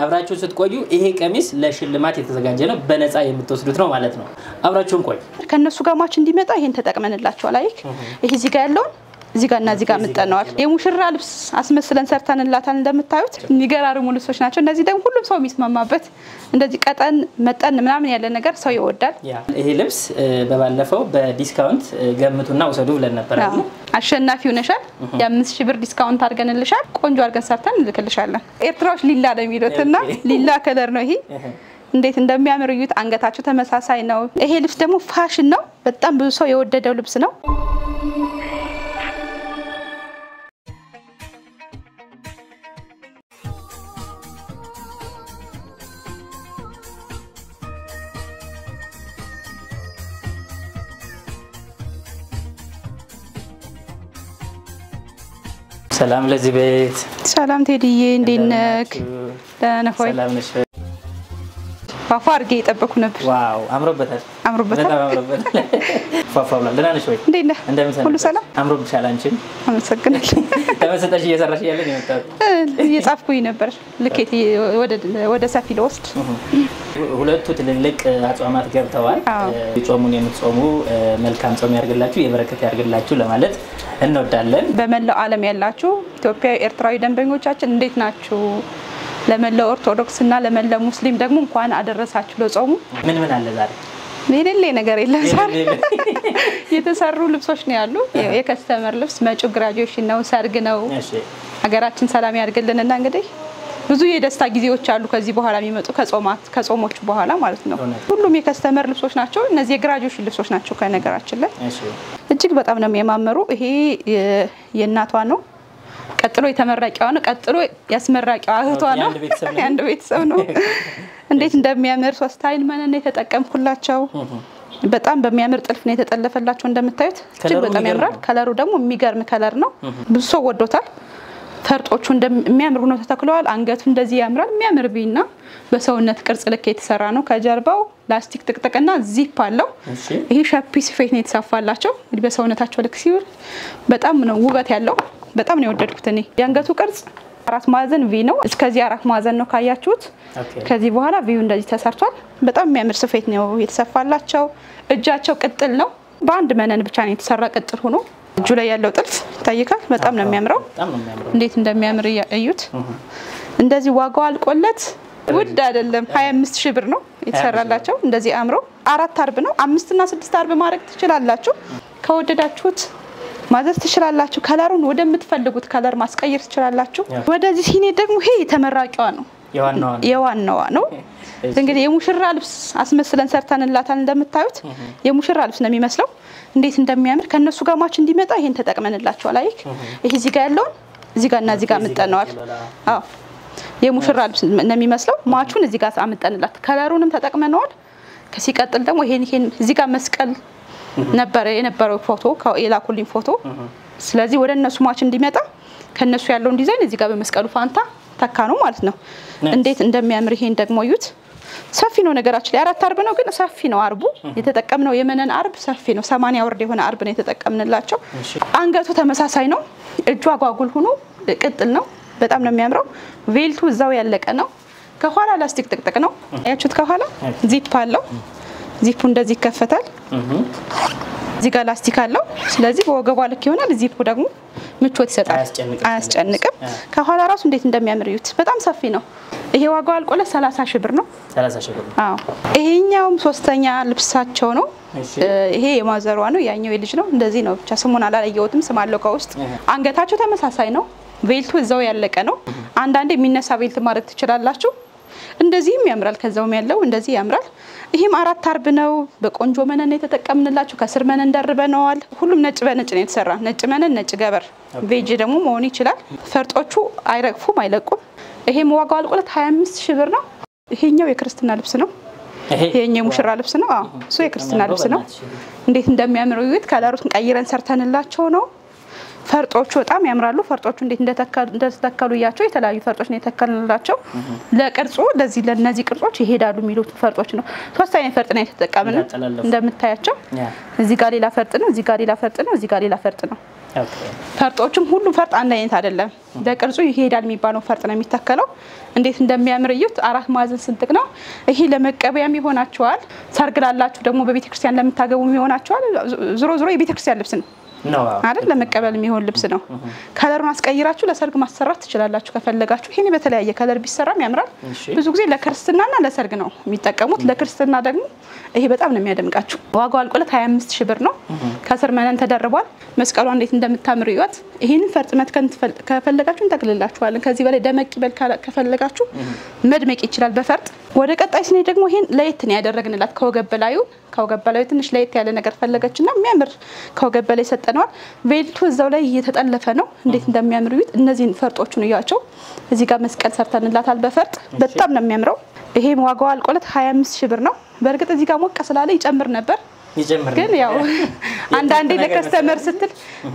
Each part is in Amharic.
አብራችሁ ስትቆዩ ይሄ ቀሚስ ለሽልማት የተዘጋጀ ነው፣ በነፃ የምትወስዱት ነው ማለት ነው። አብራችሁን ቆዩ። ከነሱ ጋር match እንዲመጣ ይሄን ተጠቅመንላቸዋል። አይክ ይሄ እዚህ ጋር ያለውን እዚህ ጋር እና እዚህ ጋር አምጠነዋል። የሙሽራ ልብስ አስመስለን ሰርተንላታል። እንደምታዩት የሚገራርሙ ልብሶች ናቸው። እነዚህ ደግሞ ሁሉም ሰው የሚስማማበት እንደዚህ ቀጠን መጠን ምናምን ያለ ነገር ሰው ይወዳል። ይሄ ልብስ በባለፈው በ discount ገምቱና ውሰዱ ብለን ነበር። አሸናፊ ሆነሻል። የ5,000 ብር discount አድርገንልሻል። ቆንጆ አድርገን ሰርተን እንልክልሻለን። ኤርትራዎች ሊላ ነው የሚሉትና ሊላ color ነው ይሄ። እንዴት እንደሚያምር እዩት። አንገታቸው ተመሳሳይ ነው። ይሄ ልብስ ደግሞ ፋሽን ነው። በጣም ብዙ ሰው የወደደው ልብስ ነው። ሰላም ለዚህ ቤት። ሰላም ቴዲዬ፣ እንዴት ነህ? ደህና ነህ ወይ? ሰላም ነሽ? ፏፏ አድርጌ የጠበኩ ነበር። Wow አምሮበታል፣ አምሮበታል፣ በጣም አምሮበታል። ፏፏ ብሏል። ደህና ነሽ ወይ? እንዴት ነህ? እንደምን ሰነበትሽ? ሁሉ ሰላም? አምሮብሻል። አንቺም አመሰግናለሁ። ተመሰጠሽ እየሰራሽ እያለ ነው የመጣሁት። እየጻፍኩኝ ነበር ልኬት ወደ ሰፊ ልወስድ። ሁለቱ ትልልቅ አጽዋማት ገብተዋል። ጾሙን የምትጾሙ መልካም ጾም ያርግላችሁ፣ የበረከት ያርግላችሁ ለማለት እንወዳለን። በመላው ዓለም ያላችሁ ኢትዮጵያዊ፣ ኤርትራዊ ደንበኞቻችን እንዴት ናችሁ? ለመላው ኦርቶዶክስ እና ለመላው ሙስሊም ደግሞ እንኳን አደረሳችሁ ለጾሙ። ምን ምን አለ ዛሬ? የሌለ ነገር የለም። ዛሬ የተሰሩ ልብሶች ነው ያሉ። የ customer ልብስ መጪው graduation ነው፣ ሰርግ ነው። ሀገራችን ሰላም ያድርግልንና እንግዲህ ብዙ የደስታ ጊዜዎች አሉ ከዚህ በኋላ የሚመጡ ከጾሞቹ በኋላ ማለት ነው። ሁሉም የ customer ልብሶች ናቸው። እነዚህ የ graduation ልብሶች ናቸው። ከነገራችን ላይ እጅግ በጣም ነው የሚያማምሩ። ይሄ የእናቷ ነው። ቀጥሎ የተመራቂዋ ነው። ቀጥሎ ያስመራቂዋ እህቷ ነው። የአንድ ቤተሰብ ነው። እንዴት እንደሚያምር ሶስት አይን መነን የተጠቀምኩላቸው። በጣም በሚያምር ጥልፍ ነው የተጠለፈላቸው። እንደምታዩት እጅግ በጣም ያምራል። color ኡ ደግሞ የሚገርም color ነው። ብዙ ሰው ወዶታል። ፈርጦቹ እንደሚያምር ሆነው ተተክለዋል። አንገቱ እንደዚህ ያምራል። የሚያምር V ና በሰውነት ቅርጽ ልክ የተሰራ ነው። ከጀርባው ላስቲክ ጥቅጥቅና ዚፕ አለው። ይሄ ሸፒ ስፌት ነው የተሰፋላቸው። እንግዲህ በሰውነታቸው ልክ ሲውል በጣም ነው ውበት ያለው። በጣም ነው የወደድኩት እኔ። የአንገቱ ቅርጽ አራት ማዕዘን V ነው። እስከዚህ አራት ማዕዘን ነው ካያችሁት። ከዚህ በኋላ V ው እንደዚህ ተሰርቷል። በጣም የሚያምር ስፌት ነው የተሰፋላቸው። እጃቸው ቅጥል ነው። በአንድ መነን ብቻ ነው የተሰራ ቅጥል ሆኖ እጁ ላይ ያለው ጥልፍ ይታይካል። በጣም ነው የሚያምረው። እንዴት እንደሚያምር እዩት። እንደዚህ ዋጋው አልቆለት ውድ አይደለም። 25,000 ብር ነው የተሰራላቸው። እንደዚህ አምሮ አራት አርብ ነው። 5 እና 6 አርብ ማድረግ ትችላላችሁ። ከወደዳችሁት ማዘዝ ትችላላችሁ። color ኡን ወደምትፈልጉት color ማስቀየር ትችላላችሁ። ወደዚህ ሲኔ ደግሞ ይሄ የተመራቂዋ ነው፣ የዋናዋ ነው። እንግዲህ የሙሽራ ልብስ አስመስለን ሰርተንላታል። እንደምታዩት የሙሽራ ልብስ ነው የሚመስለው። እንዴት እንደሚያምር ከነሱ ጋር match እንዲመጣ ይሄን ተጠቅመንላቸዋል። አይክ ይሄ እዚህ ጋር ያለውን እዚህ ጋር እና እዚህ ጋር አምጠነዋል። አዎ የሙሽራ ልብስ ነው የሚመስለው። ማቹን እዚህ ጋር አምጠንላት color ኡንም ተጠቅመነዋል። ከሲቀጥል ደግሞ ይሄን እዚህ ጋር መስቀል ነበረ የነበረው ፎቶ የላኩልኝ ፎቶ። ስለዚህ ወደ እነሱ match እንዲመጣ ከነሱ ያለውን ዲዛይን እዚህ ጋር በመስቀሉ ፋንታ ተካ ነው ማለት ነው። እንዴት እንደሚያምር ይሄን ደግሞ እዩት። ሰፊ ነው ነገራችን ላይ አራት አርብ ነው ግን ሰፊ ነው አርቡ። የተጠቀምነው የመነን አርብ ሰፊ ነው። 80 ወርድ የሆነ አርብ ነው የተጠቀምንላቸው። አንገቱ ተመሳሳይ ነው። እጁ አጓጉል ሆኖ ቅጥል ነው። በጣም ነው የሚያምረው። belt ኡ እዛው ያለቀ ነው። ከኋላ ላስቲክ ጥቅጥቅ ነው። አያችሁት? ከኋላ ዚፕ አለው። ዚፑ እንደዚህ ይከፈታል። እዚህ ጋር ላስቲክ አለው። ስለዚህ በወገቧ ልክ ይሆናል። ዚፑ ደግሞ ምቾት ይሰጣል፣ አያስጨንቅም። ከኋላ ራሱ እንዴት እንደሚያምር እዩት። በጣም ሰፊ ነው። ይሄ ዋጋው አልቆለት 30,000 ብር ነው። 30,000 ብር። አዎ ይሄኛውም ሶስተኛ ልብሳቸው ነው። ይሄ የማዘሯ ነው፣ ያኛው የልጅ ነው። እንደዚህ ነው። ብቻ ስሙን አላየሁትም፣ ስም አለው ከውስጥ። አንገታቸው ተመሳሳይ ነው። belt ኡ እዛው ያለቀ ነው። አንዳንዴ የሚነሳ belt ማድረግ ትችላላችሁ። እንደዚህም ያምራል። ከዛውም ያለው እንደዚህ ያምራል። ይሄም አራት አርብ ነው። በቆንጆ መነን የተጠቀምንላችሁ። ከስር መነን ደርበነዋል። ሁሉም ነጭ በነጭ ነው የተሰራ። ነጭ መነን፣ ነጭ ገበር፣ beige ደግሞ መሆን ይችላል። ፈርጦቹ አይረግፉም፣ አይለቁም። ይሄም ዋጋው አልቆለት 25,000 ብር ነው። ይሄኛው የክርስትና ልብስ ነው። ይሄኛው የሙሽራ ልብስ ነው። አዎ እሱ የክርስትና ልብስ ነው። እንዴት እንደሚያምር እዩት። color ኡን ቀይረን ሰርተንላቸው ነው። ፈርጦቹ በጣም ያምራሉ። ፈርጦቹ እንዴት እንደተተከሉ እያቸው የተለያዩ ፈርጦች ነው የተከልንላቸው። ለቅርጹ ለዚህ ለነዚህ ቅርጾች ይሄዳሉ የሚሉት ፈርጦች ነው። ሶስት አይነት ፈርጥ ነው የተጠቀምነው እንደምታያቸው። እዚህ ጋር ሌላ ፈርጥ ነው፣ እዚህ ጋር ሌላ ፈርጥ ነው፣ እዚህ ጋር ሌላ ፈርጥ ነው። ፈርጦቹም ሁሉም ፈርጥ አንድ አይነት አይደለም። ለቅርጹ ይሄዳል የሚባለው ፈርጥ ነው የሚተከለው። እንዴት እንደሚያምር እዩት። አራት ማዕዘን ስንጥቅ ነው። ይሄ ለመቀበያም ይሆናቸዋል። ሰርግ ላላችሁ ደግሞ በቤተክርስቲያን ለምታገቡም ይሆናቸዋል። ዞሮ ዞሮ የቤተክርስቲያን ልብስ ነው አይደል? ለመቀበል የሚሆን ልብስ ነው። color ኡን አስቀይራችሁ ለሰርግ ማሰራት ትችላላችሁ ከፈለጋችሁ። ይሄን በተለያየ color ቢሰራም ያምራል። ብዙ ጊዜ ለክርስትናና ለሰርግ ነው የሚጠቀሙት። ለክርስትና ደግሞ ይሄ በጣም ነው የሚያደምቃችሁ። ዋጋው አልቆለት 25000 ብር ነው። ከስር መነን ተደርቧል። መስቀሏ እንዴት እንደምታምር እዩት። ይሄንን ፈርጥ መትከን ከፈለጋችሁ እንጠቅልላችኋለን። ከዚህ በላይ ደመቅ ይበል ከፈለጋችሁ መድመቅ ይችላል በፈርጥ። ወደ ቀጣይ ስኔ ደግሞ ይሄን ለየት ነው ያደረግንላት። ከወገብ በላዩ ትንሽ ለየት ያለ ነገር ፈለገችና የሚያምር ከወገብ በላይ ሰጠነዋል። belt ኡ እዛው ላይ እየተጠለፈ ነው። እንዴት እንደሚያምር እዩት። እነዚህን ፈርጦቹን እያቸው። እዚህ ጋር መስቀል ሰርተንላታል በፈርጥ በጣም ነው የሚያምረው። ይሄም ዋጋው አልቆለት 25000 ብር ነው። በእርግጥ እዚህ ጋር ሞቅ ስላለ ይጨምር ነበር፣ ግን ያው አንዳንዴ ለ customer ስትል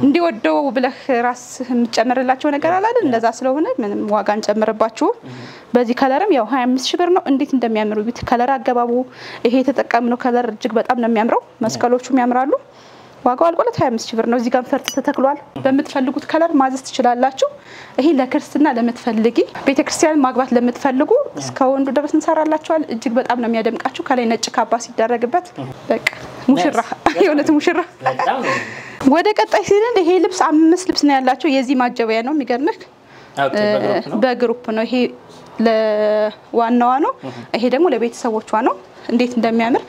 እንዲወደው ብለህ ራስህ የምትጨምርላቸው ነገር አለ አይደል? እንደዛ ስለሆነ ምንም ዋጋ እንጨምርባችሁ። በዚህ color ም ያው 25000 ብር ነው። እንዴት እንደሚያምሩ እዩት። color አገባቡ ይሄ የተጠቀምነው color እጅግ በጣም ነው የሚያምረው። መስቀሎቹም ያምራሉ። ዋጋው አልቆለት 25000 ብር ነው። እዚህ ጋር ፈርጥ ተተክሏል። በምትፈልጉት color ማዘዝ ትችላላችሁ። ይሄ ለክርስትና ለምትፈልጊ ቤተክርስቲያን ማግባት ለምትፈልጉ እስከ ወንዱ ድረስ እንሰራላችኋል። እጅግ በጣም ነው የሚያደምቃችሁ። ከላይ ነጭ ካባ ሲደረግበት በቃ ሙሽራ የእውነት ሙሽራ። ወደ ቀጣይ ሲልን ይሄ ልብስ 5 ልብስ ነው ያላቸው። የዚህ ማጀቢያ ነው። የሚገርምህ በ group ነው። ይሄ ለዋናዋ ነው። ይሄ ደግሞ ለቤተሰቦቿ ነው። እንዴት እንደሚያምር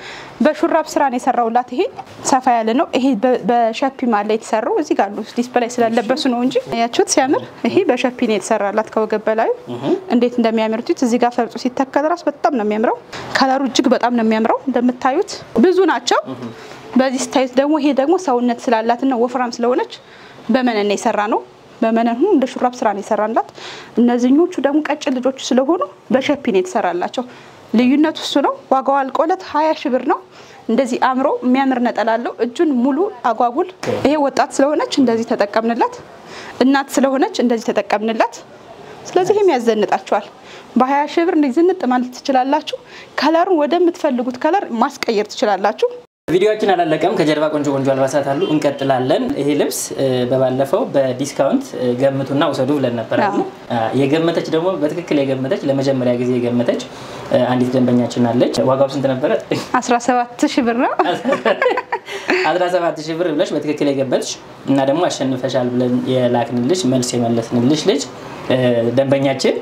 በሹራብ ስራ ነው የሰራውላት። ይሄ ሰፋ ያለ ነው። ይሄ በሸፒ ማለ የተሰራው እዚህ ጋር አሉ display ስላለበሱ ነው እንጂ ያያችሁት ሲያምር። ይሄ በሸፒ ነው የተሰራላት ከወገብ በላይ እንዴት እንደሚያምር እዩት። እዚህ ጋር ፈርጡ ሲተከል ራስ በጣም ነው የሚያምረው። color ኡ እጅግ በጣም ነው የሚያምረው። እንደምታዩት ብዙ ናቸው። በዚህ ስታዩት ደግሞ ይሄ ደግሞ ሰውነት ስላላትና ወፍራም ስለሆነች በመነን ነው የሰራ ነው። በመነን ሁሉ እንደ ሹራብ ስራ ነው የሰራላት። እነዚህኞቹ ደግሞ ቀጭን ልጆች ስለሆኑ በሸፒ ነው የተሰራላቸው። ልዩነቱ እሱ ነው። ዋጋው አልቆለት 20000 ብር ነው። እንደዚህ አምሮ የሚያምር ነጠላ አለው። እጁን ሙሉ አጓጉል። ይሄ ወጣት ስለሆነች እንደዚህ ተጠቀምንላት። እናት ስለሆነች እንደዚህ ተጠቀምንላት። ስለዚህ ይሄም ያዘንጣችኋል። በ20000 ብር እንደዚህ ዝንጥ ማለት ትችላላችሁ። color ኡን ወደምትፈልጉት color ማስቀየር ትችላላችሁ። ቪዲዮአችን አላለቀም። ከጀርባ ቆንጆ ቆንጆ አልባሳት አሉ። እንቀጥላለን። ይሄ ልብስ በባለፈው በ discount ገምቱና ውሰዱ ብለን ነበር አይደል? የገመተች ደግሞ በትክክል የገመተች ለመጀመሪያ ጊዜ የገመተች አንዲት ደንበኛችን አለች። ዋጋው ስንት ነበረ? 17000 ብር ነው። 17000 ብር ብለሽ በትክክል የገመትሽ እና ደግሞ አሸንፈሻል ብለን የላክንልሽ መልስ የመለስንልሽ ልጅ ደንበኛችን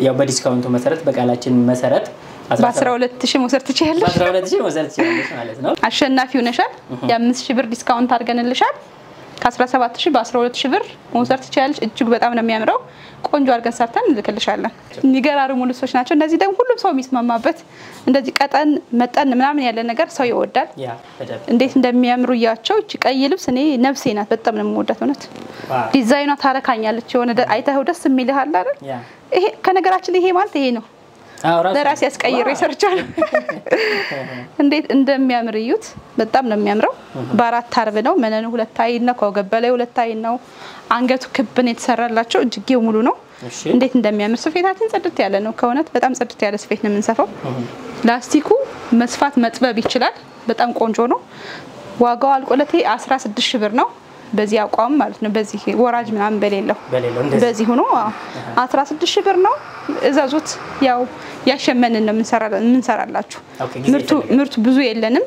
ያው በ discount ኡ መሰረት በቃላችን መሰረት በ12000 መውሰድ ትችያለሽ። በ12000 መውሰድ ትችያለሽ ማለት ነው። አሸናፊ ሆነሻል። የ5000 ብር discount አድርገንልሻል። ከ17000 በ12000 ብር መውሰድ ትችያለሽ። እጅግ በጣም ነው የሚያምረው። ቆንጆ አድርገን ሰርተን እንልክልሻለን። የሚገራርሙ ልብሶች ናቸው። እነዚህ ደግሞ ሁሉም ሰው የሚስማማበት እንደዚህ ቀጠን መጠን ምናምን ያለ ነገር ሰው ይወዳል። እንዴት እንደሚያምሩ እያቸው። እቺ ቀይ ልብስ እኔ ነፍሴ ናት። በጣም ነው የምወዳት። እውነት ዲዛይኗ ታረካኛለች። የሆነ አይተኸው ደስ የሚልህ አለ አይደል? ይሄ ከነገራችን ላይ ይሄ ማለት ይሄ ነው። ለራሴ ያስቀይሬ ሰርቻለሁ። እንዴት እንደሚያምር እዩት። በጣም ነው የሚያምረው። በአራት አርብ ነው። መነኑ ሁለት አይን ነው። ከወገብ በላይ ሁለት አይን ነው። አንገቱ ክብ ነው የተሰራላቸው። እጅጌው ሙሉ ነው። እንዴት እንደሚያምር ስፌታችን ጽድት ያለ ነው። ከእውነት በጣም ጽድት ያለ ስፌት ነው የምንሰፋው። ላስቲኩ መስፋት መጥበብ ይችላል። በጣም ቆንጆ ነው። ዋጋው አልቆለቴ 16000 ብር ነው። በዚህ አቋም ማለት ነው። በዚህ ወራጅ ምናምን በሌለው በዚህ ሆኖ 16000 ብር ነው። እዛዙት። ያው ያሸመንን ነው የምንሰራላችሁ። ምርቱ ብዙ የለንም።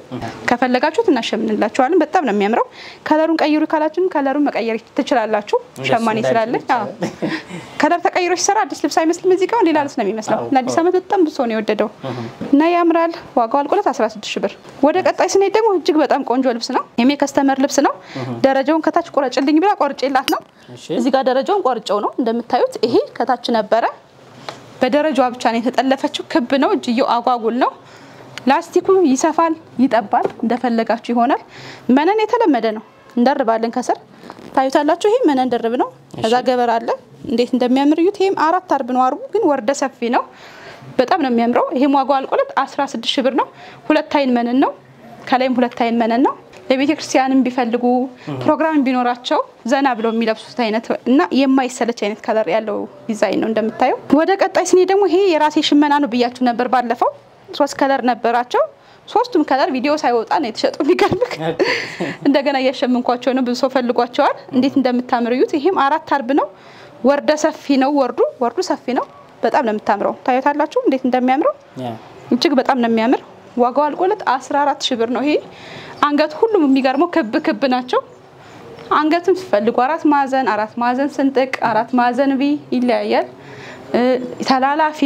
ከፈለጋችሁት እናሸምንላችኋለን። በጣም ነው የሚያምረው። color ኡን ቀይሩ ካላችሁም color ኡን መቀየር ትችላላችሁ። ሸማኔ ስላለ አዎ፣ color ተቀይሮ ሲሰራ አዲስ ልብስ አይመስልም። እዚህ ጋር ሌላ ልብስ ነው የሚመስለው። ለአዲስ ዓመት በጣም ብዙ ሰው ነው የወደደው እና ያምራል። ዋጋው አልቆለት 16000 ብር። ወደ ቀጣይ ስንሄድ ደግሞ እጅግ በጣም ቆንጆ ልብስ ነው። የሜ customer ልብስ ነው። ደረጃውን ከታች ቆረጭልኝ ብላ ቆርጬላት ነው። እዚህ ጋር ደረጃውን ቆርጬው ነው እንደምታዩት። ይሄ ከታች ነበረ። በደረጃዋ ብቻ ነው የተጠለፈችው። ክብ ነው። እጅየው አጓጉል ነው። ላስቲኩ ይሰፋል፣ ይጠባል፣ እንደፈለጋችሁ ይሆናል። መነን የተለመደ ነው። እንደርባለን ከስር ታዩታላችሁ። ይሄ መነን ድርብ ነው። ከዛ ገበር አለ። እንዴት እንደሚያምር እዩት። ይሄም አራት አርብ ነው። አርቡ ግን ወርደ ሰፊ ነው። በጣም ነው የሚያምረው። ይሄም ዋጋው አልቆለት 16000 ብር ነው። ሁለት አይን መነን ነው። ከላይም ሁለት አይን መነን ነው። ለቤተ ክርስቲያንም ቢፈልጉ ፕሮግራም ቢኖራቸው ዘና ብለው የሚለብሱት አይነት እና የማይሰለች አይነት color ያለው ዲዛይን ነው እንደምታየው። ወደ ቀጣይ ስኔ ደግሞ ይሄ የራሴ ሽመና ነው ብያችሁ ነበር ባለፈው። 3 color ነበራቸው። ሶስቱም color ቪዲዮ ሳይወጣ ነው የተሸጡ። የሚገርምክ እንደገና እያሸምንኳቸው ነው። ብዙ ሰው ፈልጓቸዋል። እንዴት እንደምታምር እዩት። ይሄም 4 አርብ ነው። ወርደ ሰፊ ነው። ወርዱ ሰፊ ነው። በጣም ነው የምታምረው። ታዩታላችሁ እንዴት እንደሚያምረው እጅግ በጣም ነው የሚያምር። ዋጋው አልቆለት 14000 ብር ነው። ይሄ አንገት ሁሉም የሚገርመው ክብ ክብ ናቸው። አንገቱን ስትፈልጉ 4 ማዕዘን፣ 4 ማዕዘን ስንጥቅ፣ 4 ማዕዘን V ይለያያል። ተላላፊ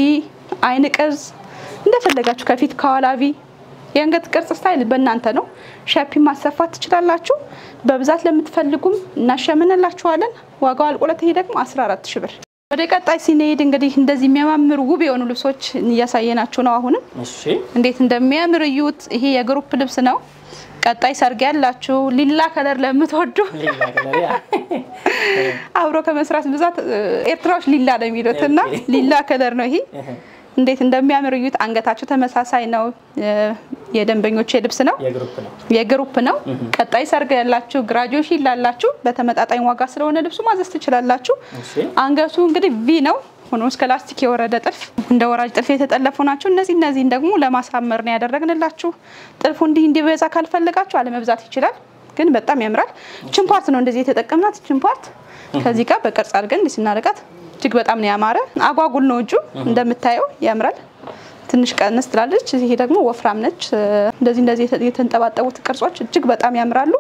አይን ቅርጽ እንደፈለጋችሁ ከፊት ከኋላ V የአንገት ቅርጽ style በእናንተ ነው። shape ማሰፋት ትችላላችሁ። በብዛት ለምትፈልጉም እናሸምንላችኋለን። ዋጋው አልቆለት ይሄ ደግሞ 14000 ብር። ወደ ቀጣይ ሲንሄድ እንግዲህ እንደዚህ የሚያማምሩ ውብ የሆኑ ልብሶች እያሳየናችሁ ነው። አሁንም እሺ እንዴት እንደሚያምር እዩት። ይሄ የ group ልብስ ነው። ቀጣይ ሰርግ ያላችሁ ሊላ color ለምትወዱ አብሮ ከመስራት ብዛት ኤርትራዎች ሊላ ነው የሚሉትና ሊላ color ነው ይሄ። እንዴት እንደሚያምር እዩት። አንገታቸው ተመሳሳይ ነው። የደንበኞች ልብስ ነው። የ group ነው። ቀጣይ ሰርግ ያላችሁ graduation ላላችሁ በተመጣጣኝ ዋጋ ስለሆነ ልብሱ ማዘዝ ትችላላችሁ። አንገቱ እንግዲህ V ነው ሆኖ እስከ ላስቲክ የወረደ ጥልፍ እንደ ወራጅ ጥልፍ የተጠለፉ ናቸው። እነዚህን ደግሞ ለማሳመር ነው ያደረግንላችሁ። ጥልፉ እንዲህ እንዲበዛ ካልፈለጋችሁ አለመብዛት ይችላል፣ ግን በጣም ያምራል። ችን part ነው እንደዚህ የተጠቀምናት። ችን part ከዚህ ጋር በቅርጽ አድርገን እንዲህ ስናደርጋት እጅግ በጣም ነው ያማረ። አጓጉል ነው እጁ እንደምታየው ያምራል። ትንሽ ቀንስ ትላለች። ይሄ ደግሞ ወፍራም ነች። እንደዚህ የተንጠባጠቡት ቅርጾች እጅግ በጣም ያምራሉ።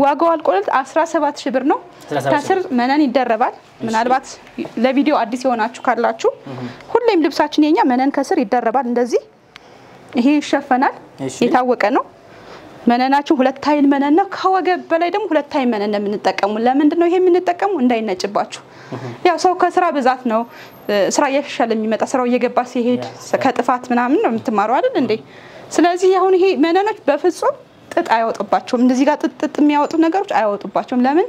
ዋጋው አልቆለት 17000 ብር ነው። ከስር መነን ይደረባል። ምናልባት ለቪዲዮ አዲስ የሆናችሁ ካላችሁ ሁሌም ልብሳችን የኛ መነን ከስር ይደረባል። እንደዚህ ይሄ ይሸፈናል። የታወቀ ነው። መነናችሁ ሁለት አይን መነን ነው። ከወገብ በላይ ደግሞ ሁለት አይን መነን ነው የምንጠቀሙ። ለምንድን ነው ይሄ የምንጠቀሙ? እንዳይነጭባችሁ። ያው ሰው ከስራ ብዛት ነው ስራ እያሻሻለ የሚመጣ ስራው እየገባ ሲሄድ ከጥፋት ምናምን ነው የምትማረው አይደል እንዴ? ስለዚህ አሁን ይሄ መነኖች በፍጹም ጥጥ አይወጡባቸውም። እንደዚህ ጋር ጥጥ የሚያወጡ ነገሮች አይወጡባቸውም። ለምን?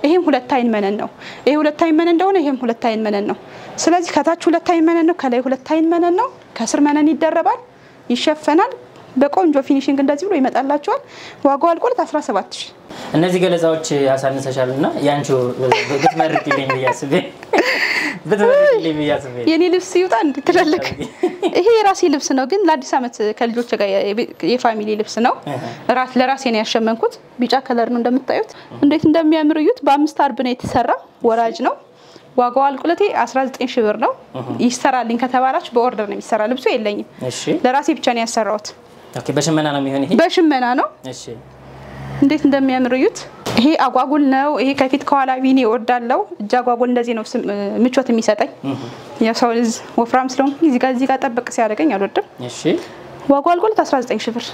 ይሄም ሁለት አይን መነን ነው። ይሄ ሁለት አይን መነን እንደሆነ ይሄም ሁለት አይን መነን ነው። ስለዚህ ከታች ሁለት አይን መነን ነው፣ ከላይ ሁለት አይን መነን ነው። ከስር መነን ይደረባል፣ ይሸፈናል። በቆንጆ finishing እንደዚህ ብሎ ይመጣላችኋል። ዋጋው አልቆለት 17000። እነዚህ ገለጻዎች ያሳንሰሻልና ያንቺ ብትመርቂልኝ ብያስቤ የኔ ልብስ ይውጣ እንዴ ትላለህ? ይሄ የራሴ ልብስ ነው፣ ግን ለአዲስ አመት ከልጆች ጋር የ family ልብስ ነው። ለራሴ ነው ያሸመንኩት። ቢጫ color ነው እንደምታዩት። እንዴት እንደሚያምር እዩት። በ5 አርብ ነው የተሰራ፣ ወራጅ ነው። ዋጋው አልቆለቴ 19000 ብር ነው። ይሰራልኝ ከተባላችሁ በ order ነው የሚሰራ። ልብሱ የለኝም፣ ለራሴ ብቻ ነው ያሰራሁት። okay፣ በሽመና ነው የሚሆን? ይሄ በሽመና ነው። እሺ፣ እንዴት እንደሚያምር እዩት። ይሄ አጓጉል ነው። ይሄ ከፊት ከኋላ V ኔ እወዳለሁ። እጅ አጓጉል እንደዚህ ነው ምቾት የሚሰጠኝ። ያው ሰው ልጅ ወፍራም ስለሆንኩ እዚህ ጋር ጠበቅ ሲያደርገኝ አልወድም። እሺ፣ ዋጋው አልቆለት 19000 ብር።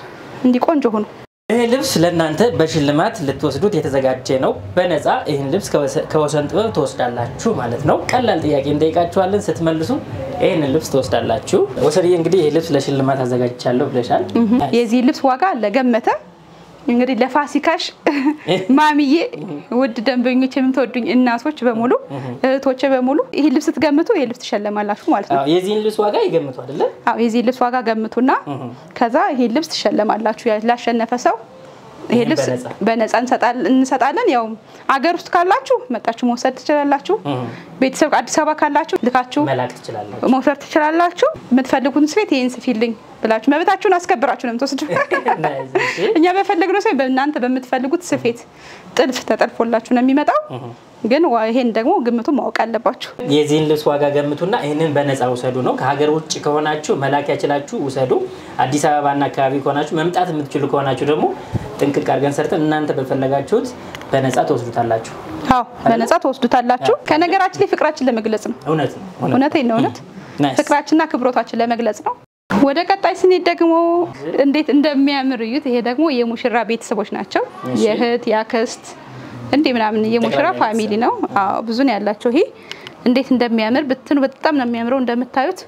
እንዲህ ቆንጆ ሆኖ ይሄ ልብስ ለእናንተ በሽልማት ልትወስዱት የተዘጋጀ ነው። በነፃ ይህን ልብስ ከወሰን ጥበብ ትወስዳላችሁ ማለት ነው። ቀላል ጥያቄ እንጠይቃችኋለን። ስትመልሱ ይህንን ልብስ ትወስዳላችሁ። ወሰድዬ እንግዲህ ይህ ልብስ ለሽልማት አዘጋጅቻለሁ ብለሻል። የዚህ ልብስ ዋጋ ለገመተ እንግዲህ ለፋሲካሽ ማሚዬ፣ ውድ ደንበኞች፣ የምትወዱኝ እናቶች በሙሉ እህቶቼ በሙሉ ይሄን ልብስ ስትገምቱ ይሄን ልብስ ትሸለማላችሁ ማለት ነው። የዚህን ልብስ ዋጋ ይገምቱ አይደለ? አዎ፣ የዚህን ልብስ ዋጋ ገምቱና ከዛ ይሄን ልብስ ትሸለማላችሁ። ላሸነፈ ሰው ይሄ ልብስ በነፃ እንሰጣለን። ያው አገር ውስጥ ካላችሁ መጣችሁ መውሰድ ትችላላችሁ። ቤተሰብ አዲስ አበባ ካላችሁ ልካችሁ መላክ ትችላላችሁ፣ መውሰድ ትችላላችሁ። የምትፈልጉትን ስፌት ይሄን ስፊልኝ ብላችሁ መብታችሁን አስከብራችሁ ነው የምትወስዱ። እኛ በፈለግነው ሰው በእናንተ በምትፈልጉት ስፌት ጥልፍ ተጠልፎላችሁ ነው የሚመጣው። ግን ይሄን ደግሞ ግምቱ ማወቅ አለባችሁ። የዚህን ልብስ ዋጋ ገምቱና ይሄንን በነፃ ውሰዱ ነው። ከሀገር ውጭ ከሆናችሁ መላክ ያችላችሁ ውሰዱ። አዲስ አበባና አካባቢ ከሆናችሁ መምጣት የምትችሉ ከሆናችሁ ደግሞ ጥንቅቅ አድርገን ሰርተን እናንተ በፈለጋችሁት በነፃ ትወስዱታላችሁ። አዎ፣ በነፃ ትወስዱታላችሁ። ከነገራችን ላይ ፍቅራችን ለመግለጽ ነው። እውነት ነው። እውነቴን ነው። እውነት ፍቅራችንና ክብሮታችን ለመግለጽ ነው። ወደ ቀጣይ ስንሄድ ደግሞ እንዴት እንደሚያምር እዩት። ይሄ ደግሞ የሙሽራ ቤተሰቦች ናቸው። የእህት የአክስት እንዴ ምናምን የሙሽራ family ነው። አዎ፣ ብዙ ነው ያላቸው። ይሄ እንዴት እንደሚያምር ብትኑ በጣም ነው የሚያምረው። እንደምታዩት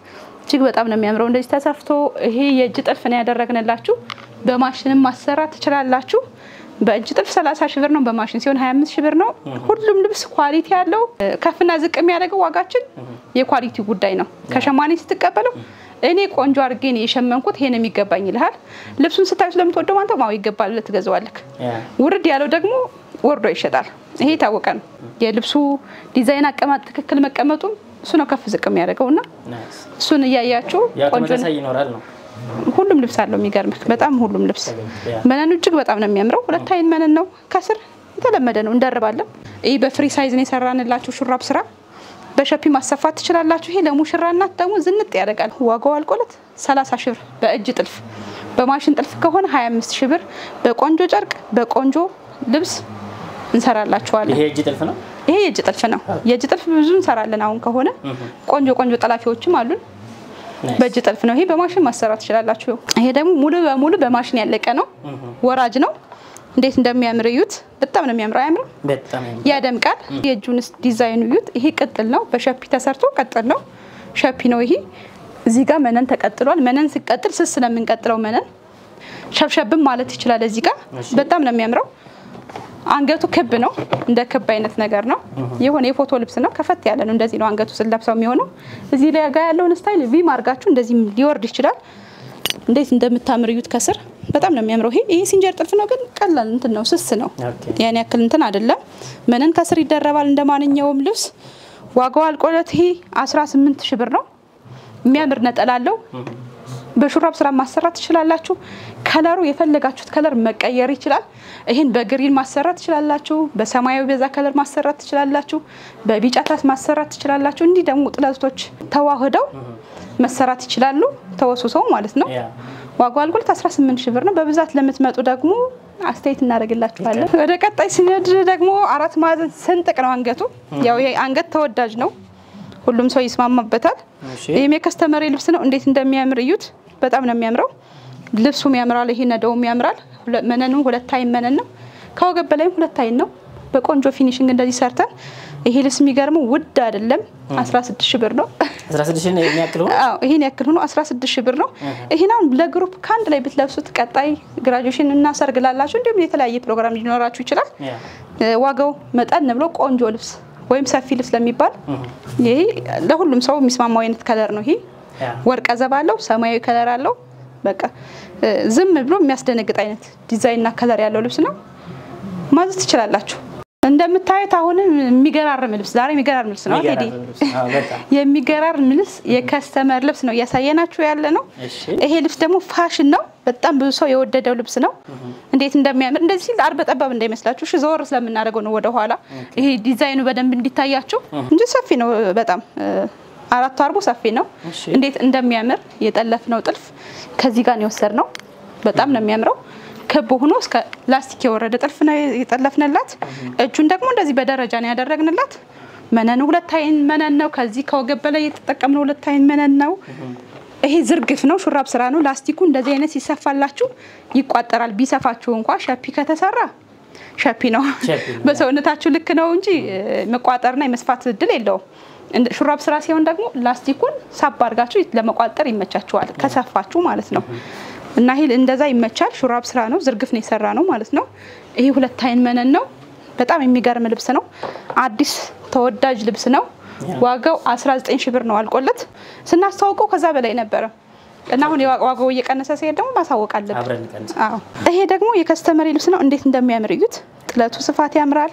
እጅግ በጣም ነው የሚያምረው። እንደዚህ ተሰፍቶ ይሄ የእጅ ጥልፍ ነው ያደረግንላችሁ። በማሽንም ማሰራት ትችላላችሁ። በእጅ ጥልፍ 30 ሺህ ብር ነው፣ በማሽን ሲሆን 25 ሺህ ብር ነው። ሁሉም ልብስ quality ያለው ከፍና ዝቅ የሚያደርገው ዋጋችን የ quality ጉዳይ ነው። ከሸማኔ ስትቀበለው እኔ ቆንጆ አድርጌ ነው የሸመንኩት ይሄን የሚገባኝ ይልሃል። ልብሱን ስታዩት ለምትወደው አንተ ማው ይገባል ትገዛዋለህ። ውርድ ያለው ደግሞ ወርዶ ይሸጣል። ይሄ የታወቀ ነው። የልብሱ ዲዛይን አቀማመጥ ትክክል መቀመጡ እሱ ነው ከፍ ዝቅ የሚያደርገውና እሱን እያያችሁ ቆንጆ ይኖራል ነው። ሁሉ ሁሉም ልብስ አለው። የሚገርምህ በጣም ሁሉም ልብስ መነኑ እጅግ በጣም ነው የሚያምረው። ሁለት አይን መነን ነው። ከስር የተለመደ ነው እንደርባለን። ይሄ በ free size ነው የሰራንላችሁ ሹራብ ስራ በ shape ማሰፋት ትችላላችሁ። ይሄ ለሙሽራ እናት ደግሞ ዝንጥ ያደርጋል። ዋጋው አልቆለት 30 ሺህ ብር በእጅ ጥልፍ፣ በማሽን ጥልፍ ከሆነ 25 ሺህ ብር በቆንጆ ጨርቅ በቆንጆ ልብስ እንሰራላችኋለን። ይሄ የእጅ ጥልፍ ነው። ይሄ የእጅ ጥልፍ ነው። የእጅ ጥልፍ ብዙ እንሰራለን። አሁን ከሆነ ቆንጆ ቆንጆ ጠላፊዎችም አሉን። በእጅ ጥልፍ ነው። ይሄ በማሽን ማሰራት ትችላላችሁ። ይሄ ደግሞ ሙሉ በሙሉ በማሽን ያለቀ ነው። ወራጅ ነው። እንዴት እንደሚያምር እዩት። በጣም ነው የሚያምረው። አያምርም? በጣም ያደምቃል። የእጁን ዲዛይኑ እዩት። ይሄ ቅጥል ነው። በ shape ተሰርቶ ቅጥል ነው። shape ነው ይሄ። እዚህ ጋር መነን ተቀጥሏል። መነን ሲቀጥል ስስ ስለምንቀጥለው መነን ሸብሸብም ማለት ይችላል። እዚህ ጋር በጣም ነው የሚያምረው። አንገቱ ክብ ነው። እንደ ክብ አይነት ነገር ነው። የሆነ የፎቶ ልብስ ነው። ከፈት ያለ ነው። እንደዚህ ነው አንገቱ ስለብሰው የሚሆነው። እዚህ ላይ ጋር ያለውን style V አድርጋችሁ እንደዚህ ሊወርድ ይችላል። እንዴት እንደምታምር እዩት። ከስር በጣም ነው የሚያምረው። ይሄ ሲንጀር ጥልፍ ነው፣ ግን ቀላል እንትን ነው፣ ስስ ነው። ያን ያክል እንትን አይደለም። መነን ከስር ይደረባል እንደማንኛውም ልብስ። ዋጋው አልቆለት ይሄ 18 ሺህ ብር ነው። የሚያምር ነጠላ አለው። በሹራብ ስራ ማሰራት ትችላላችሁ። color ኡ የፈለጋችሁት color መቀየር ይችላል። ይሄን በ green ማሰራት ትችላላችሁ። በሰማያዊ በዛ color ማሰራት ትችላላችሁ። በቢጫ ታስ ማሰራት ትችላላችሁ። እንዲህ ደግሞ ጥለቶች ተዋህደው መሰራት ይችላሉ። ተወሱሰው ማለት ነው። ዋጋው አልቆለት 18 ሺህ ብር ነው። በብዛት ለምትመጡ ደግሞ አስተያየት እናደርግላችኋለን። ወደ ቀጣይ ስንሄድ ደግሞ አራት ማዕዘን ስንጥቅ ነው አንገቱ። ያው ይሄ አንገት ተወዳጅ ነው። ሁሉም ሰው ይስማማበታል። ይሄም የ customer ልብስ ነው። እንዴት እንደሚያምር እዩት። በጣም ነው የሚያምረው። ልብሱም ያምራል። ይሄ ነደውም ያምራል። መነኑ ሁለት አይን መነን ነው። ከወገብ በላይም ሁለት አይን ነው። በቆንጆ finishing እንደዚህ ሰርተን ይሄ ልብስ የሚገርመው ውድ አይደለም። 16 ሺህ ብር ነው። 16 ሺህ ነው የሚያክል ሆኖ። አዎ ይሄን ያክል ሆኖ 16 ሺህ ብር ነው። ይሄን አሁን ለ group ካንድ ላይ ብትለብሱት ቀጣይ graduation እና ሰርግ ላላችሁ እንዲሁም የተለያየ ፕሮግራም ሊኖራችሁ ይችላል። ዋጋው መጠን ብሎ ቆንጆ ልብስ ወይም ሰፊ ልብስ ለሚባል ይሄ ለሁሉም ሰው የሚስማማው አይነት color ነው። ይሄ ወርቀ ዘብ አለው፣ ሰማያዊ color አለው። በቃ ዝም ብሎ የሚያስደነግጥ አይነት ዲዛይንና color ያለው ልብስ ነው። ማዘዝ ትችላላችሁ። እንደምታዩት አሁንም የሚገራርም ልብስ ዛሬ የሚገራርም ልብስ ነው ቴዲ። የሚገራርም ልብስ የ customer ልብስ ነው እያሳየናችሁ ያለ ነው። ይሄ ልብስ ደግሞ ፋሽን ነው። በጣም ብዙ ሰው የወደደው ልብስ ነው። እንዴት እንደሚያምር እንደዚህ ሲል አርበ ጠባብ እንዳይመስላችሁ። እሺ ዘወር ስለምናደርገው ነው ወደ ኋላ ይሄ ዲዛይኑ በደንብ እንዲታያችሁ እንጂ ሰፊ ነው በጣም አራቱ አርቦ ሰፊ ነው። እንዴት እንደሚያምር የጠለፍነው ጥልፍ ከዚህ ጋር ነው የወሰድነው። በጣም ነው የሚያምረው። ክብ ሆኖ እስከ ላስቲክ የወረደ ጥልፍ ነው የጠለፍንላት። እጁን ደግሞ እንደዚህ በደረጃ ነው ያደረግንላት። መነኑ ሁለት አይን መነን ነው። ከዚህ ከወገብ በላይ የተጠቀምነው ሁለት አይን መነን ነው። ይሄ ዝርግፍ ነው፣ ሹራብ ስራ ነው። ላስቲኩ እንደዚህ አይነት ሲሰፋላችሁ ይቋጠራል። ቢሰፋችሁ እንኳን shape ከተሰራ shape ነው፣ በሰውነታችሁ ልክ ነው እንጂ መቋጠርና የመስፋት እድል የለውም። ሹራብ ስራ ሲሆን ደግሞ ላስቲኩን ሳብ አድርጋችሁ ለመቋጠር ይመቻችኋል፣ ከሰፋችሁ ማለት ነው። እና ይሄ እንደዛ ይመቻል። ሹራብ ስራ ነው፣ ዝርግፍ ነው የሰራ ነው ማለት ነው። ይሄ ሁለት አይን መነን ነው። በጣም የሚገርም ልብስ ነው። አዲስ ተወዳጅ ልብስ ነው። ዋጋው 19 ሺህ ብር ነው አልቆለት። ስናስተዋውቀው ከዛ በላይ ነበረ እና አሁን ዋጋው እየቀነሰ ሲሄድ ደግሞ ማሳወቅ አለብን። አዎ ይሄ ደግሞ የ customer ልብስ ነው። እንዴት እንደሚያምር እዩት። ጥለቱ ስፋት ያምራል።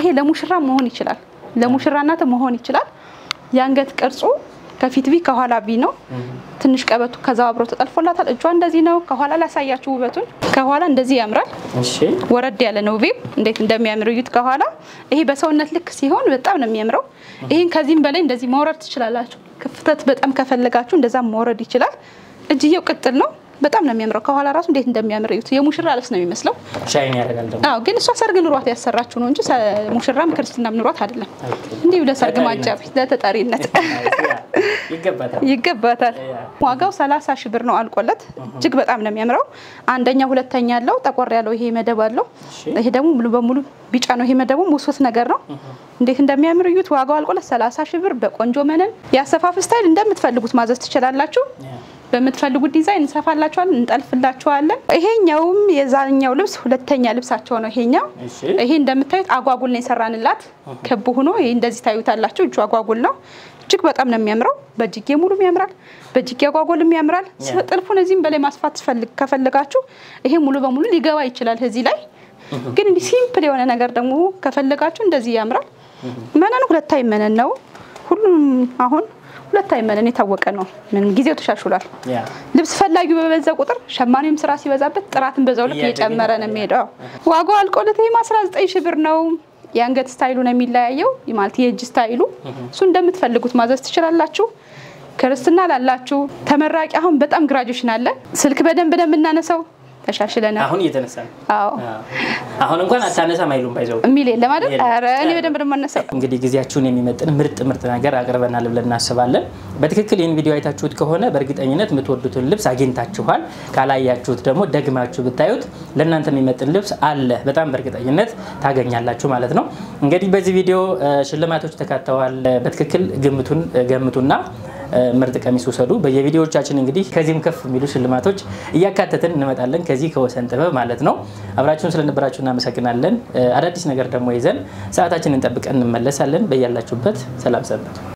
ይሄ ለሙሽራ መሆን ይችላል፣ ለሙሽራ እናት መሆን ይችላል። የአንገት ቅርጹ ከፊት V ከኋላ V ነው። ትንሽ ቀበቱ ከዛው አብሮ ተጠልፎላታል። እጇ እንደዚህ ነው። ከኋላ ላሳያችሁ ውበቱን። ከኋላ እንደዚህ ያምራል። እሺ ወረድ ያለ ነው V ው። እንዴት እንደሚያምር እዩት ከኋላ። ይሄ በሰውነት ልክ ሲሆን በጣም ነው የሚያምረው። ይሄን ከዚህም በላይ እንደዚህ መውረድ ትችላላችሁ። ክፍተት በጣም ከፈለጋችሁ እንደዛ መውረድ ይችላል። እጅየው ቅጥል ነው። በጣም ነው የሚያምረው። ከኋላ ራሱ እንዴት እንደሚያምር እዩት። የሙሽራ ልብስ ነው የሚመስለው። shine ያደርጋል ደግሞ። አዎ ግን እሷ ሰርግ ኑሯት ያሰራችሁ ነው እንጂ ሙሽራም ክርስትናም ኑሯት አይደለም። እንዲሁ ለሰርግ ማጃቢ ለተጠሪነት ይገባታል ይገባታል። ዋጋው 30 ሺህ ብር ነው አልቆለት። እጅግ በጣም ነው የሚያምረው። አንደኛ ሁለተኛ አለው። ጠቆር ያለው ይሄ መደብ አለው። ይሄ ደግሞ ሙሉ በሙሉ ቢጫ ነው። ይሄ መደቡ ሙስውስ ነገር ነው። እንዴት እንደሚያምር እዩት። ዋጋው አልቆለት 30 ሺህ ብር በቆንጆ መነን። ያሰፋፍ style እንደምትፈልጉት ማዘዝ ትችላላችሁ። በምትፈልጉት ዲዛይን እንሰፋላችኋለን፣ እንጠልፍላችኋለን። ይሄኛውም የዛኛው ልብስ ሁለተኛ ልብሳቸው ነው። ይሄኛው ይሄ እንደምታዩት አጓጉል ነው የሰራንላት። ክብ ሆኖ ይሄ እንደዚህ ታዩታላችሁ። እጁ አጓጉል ነው። እጅግ በጣም ነው የሚያምረው። በእጅጌ ሙሉም ያምራል፣ በእጅጌ አጓጉልም ያምራል። ጥልፉን እዚህም በላይ ማስፋት ከፈለጋችሁ ይሄ ሙሉ በሙሉ ሊገባ ይችላል። እዚህ ላይ ግን እንዲህ simple የሆነ ነገር ደግሞ ከፈለጋችሁ እንደዚህ ያምራል። መነኑ ሁለት አይ መነን ነው። ሁሉም አሁን ሁለት አይመነን የታወቀ ነው። ምን ጊዜው ተሻሽሏል። ልብስ ፈላጊው በበዛ ቁጥር ሸማኔም ስራ ሲበዛበት ጥራትን በዛው ልክ እየጨመረ ነው የሚሄደው። ዋጋው አልቆለት ይሄም 19,000 ብር ነው። የአንገት style ኡ ነው የሚለያየው ማለት የእጅ style ኡ እሱ እንደምትፈልጉት ማዘዝ ትችላላችሁ። ክርስትና ላላችሁ ተመራቂ አሁን በጣም graduation አለ። ስልክ በደንብ ነው የምናነሳው። ተሻሽለናል። አሁን እየተነሳ ነው። አዎ አሁን እንኳን አታነሳም አይሉም ባይዘው የሚል የለም አይደል? ኧረ እኔ በደንብ ነው የማነሳው። እንግዲህ ጊዜያችሁን የሚመጥን ምርጥ ምርጥ ነገር አቅርበናል ብለን እናስባለን። በትክክል ይህን ቪዲዮ አይታችሁት ከሆነ በእርግጠኝነት የምትወዱትን ልብስ አግኝታችኋል። ካላያችሁት ደግሞ ደግማችሁ ብታዩት ለእናንተ የሚመጥን ልብስ አለ፣ በጣም በእርግጠኝነት ታገኛላችሁ ማለት ነው። እንግዲህ በዚህ ቪዲዮ ሽልማቶች ተካተዋል። በትክክል ግምቱን ገምቱና ምርጥ ቀሚስ ውሰዱ። በየቪዲዮዎቻችን እንግዲህ ከዚህም ከፍ የሚሉ ሽልማቶች እያካተትን እንመጣለን፣ ከዚህ ከወሰን ጥበብ ማለት ነው። አብራችሁን ስለነበራችሁ እናመሰግናለን። አዳዲስ ነገር ደግሞ ይዘን ሰዓታችንን ጠብቀን እንመለሳለን። በያላችሁበት ሰላም ሰንብቱ።